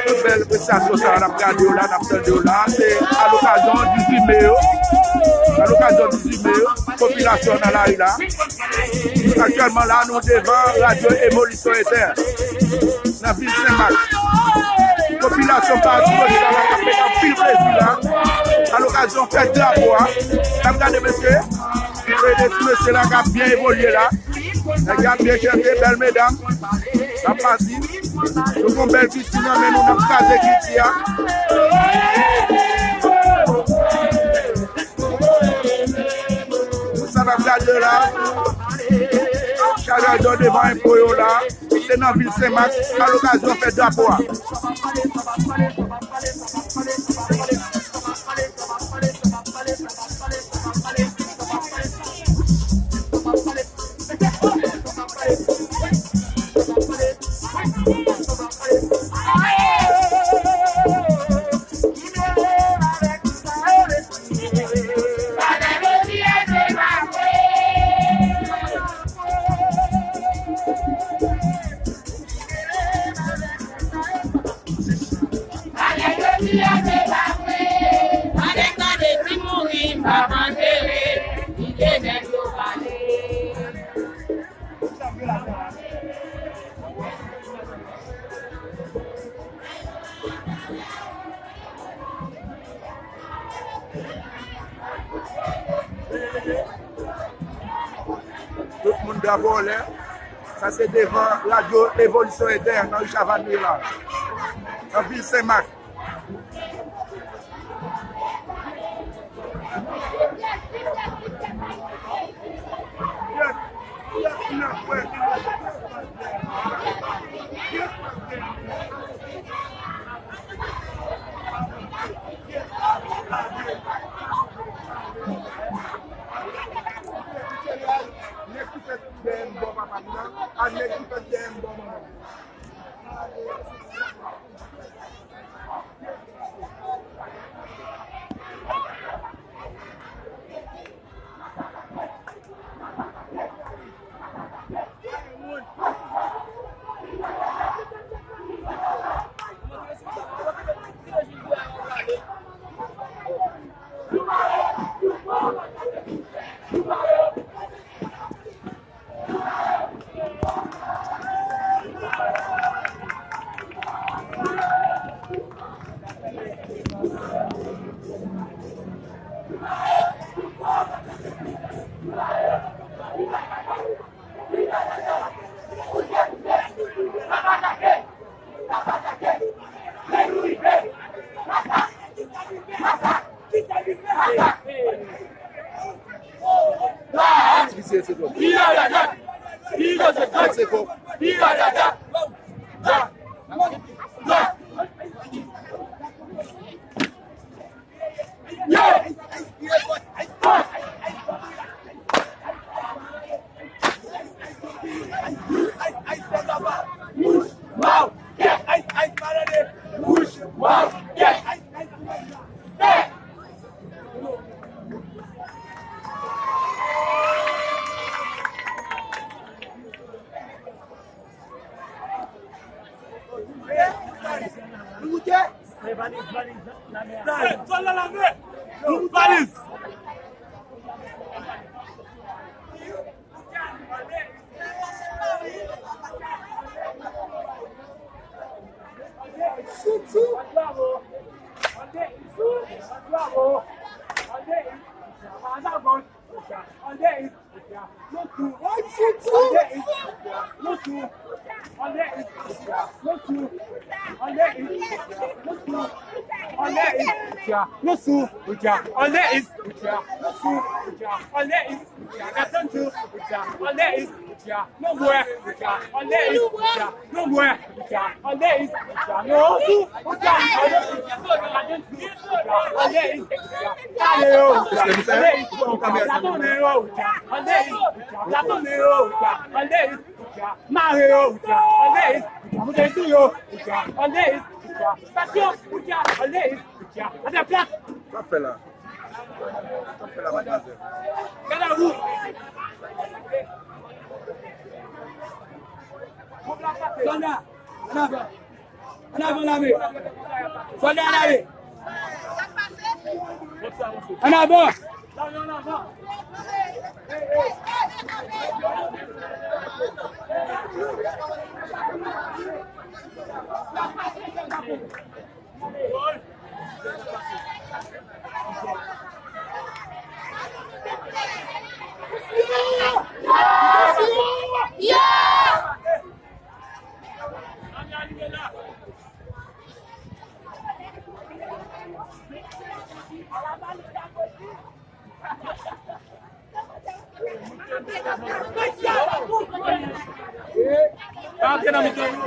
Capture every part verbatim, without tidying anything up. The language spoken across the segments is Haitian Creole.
Tout bèl prestasyon sa a n ap gade yo la, n ap tande yo la, se alokazyon dizuit me yo. Alokazyon dizuit me yo, popilasyon nan lari la. Aktyèlman la, nou devan radyo Emolisyon F M nan vil Senmak. Popilasyon pa sou kote la, k ap mete anpil plezi la. Alokazyon fèt drapo a. N ap gade mesye. E de ti mesye la k ap byen evolye la. Nèg yo ap byen chante, bèl medam. N ap pati. Nou gon bèl kilti nan men nou, n ap kraze kilti a. Sa n ap gade la. Chak radyo devan enpo yo la. Se nan vil Senmak, alokazyon fèt drapo a. Tout moun drapo anlè. Sa se devan Radyo Evolisyon F M nan ri Chavannes la, nan vil Senmak. Nèg ki fèt dèyè m bò papa m nan, ak nèg ki fèt dèyè m bò manman m. Valiz! Mare yo, Woucha, moute sou yo, Woucha, Woucha, pasyon, Woucha, Woucha, atè plat. Sa ap fè la? Sa ap fè la, madmwazèl? Gade ou. Sòlda, ann avan. Ann avan, lame. Sòlda, lame. Ann avan. Pa antre nan mitan yo.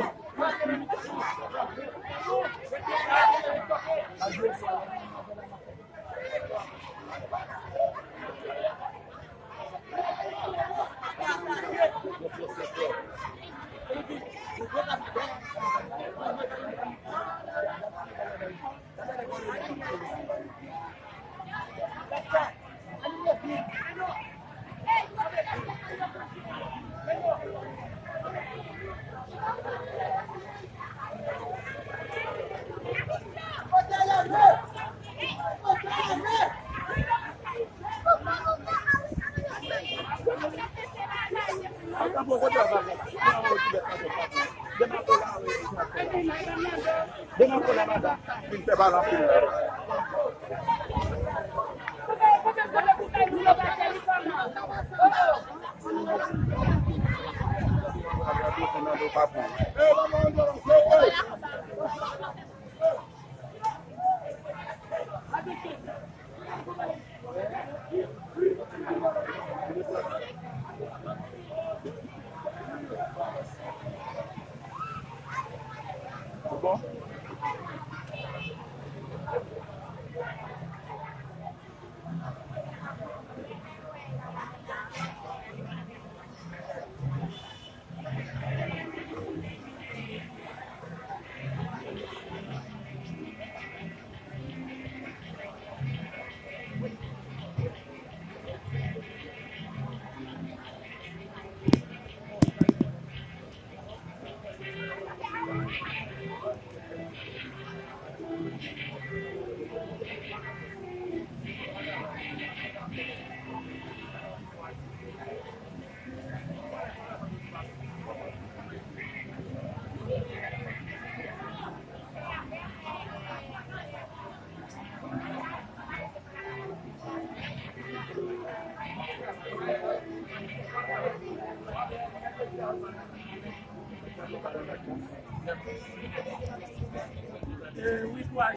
Demen apre la, madanm. Vin fè pale anpil la. E wi, twa